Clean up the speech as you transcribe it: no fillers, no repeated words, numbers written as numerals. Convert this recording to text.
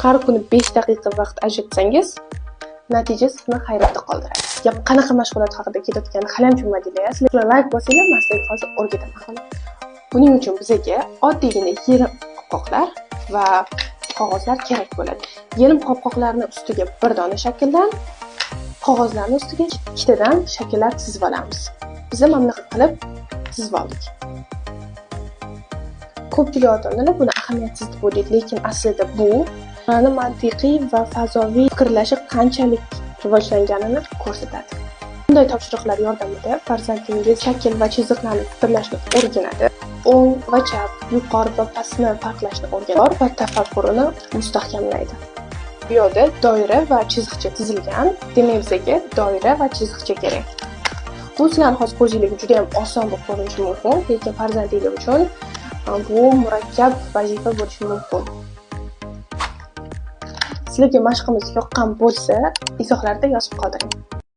Har kuni 5 daqiqa vaqt ajratsangiz, natija sizni hayratda qoldiradi. Gap qanaqa mashg'ulot haqida ketayotganini hali ham tushunmadinglar. Sizlar layk bosinglar, men sizlarga hozir o'rgataman. Buning uchun bizga oddiygina yelim qopqoqlar va qog'ozlar kerak bo'ladi. Yelim qopqoqlarni ustiga bir dona shakldan, qog'ozlarni ustiga ikkitadan shakllar chizib olamiz. Biz mana bunaqa qilib chizib oldik. Ko'pchilik ota-onalar buni ahamiyatsiz deb o'ylaydi, lekin aslida bu bolani mantiqiy va fazoviy fikrlashi qanchalik rivojlanganini ko'rsatadi. Bunday topshiriqlar yordamida farzandingiz shakl va chiziqlarni fikrlashni o'rganadi. O'ng va chap, yuqori va pastni farqlashni o'rganadi va tafakkurini mustahkamlaydi. Bu yerda doira va chiziqcha chizilgan, demak bizga doira va chiziqcha kerak. Bu sizlarning hozir ko'zingizga juda ham oson bo'lib ko'rinishi mumkin, lekin farzandingiz uchun bu murakkab vazifa bo'lishi mumkin. Sizlarga mashqimiz yoqqan bo'lsa, izohlarda yozib qoldiring.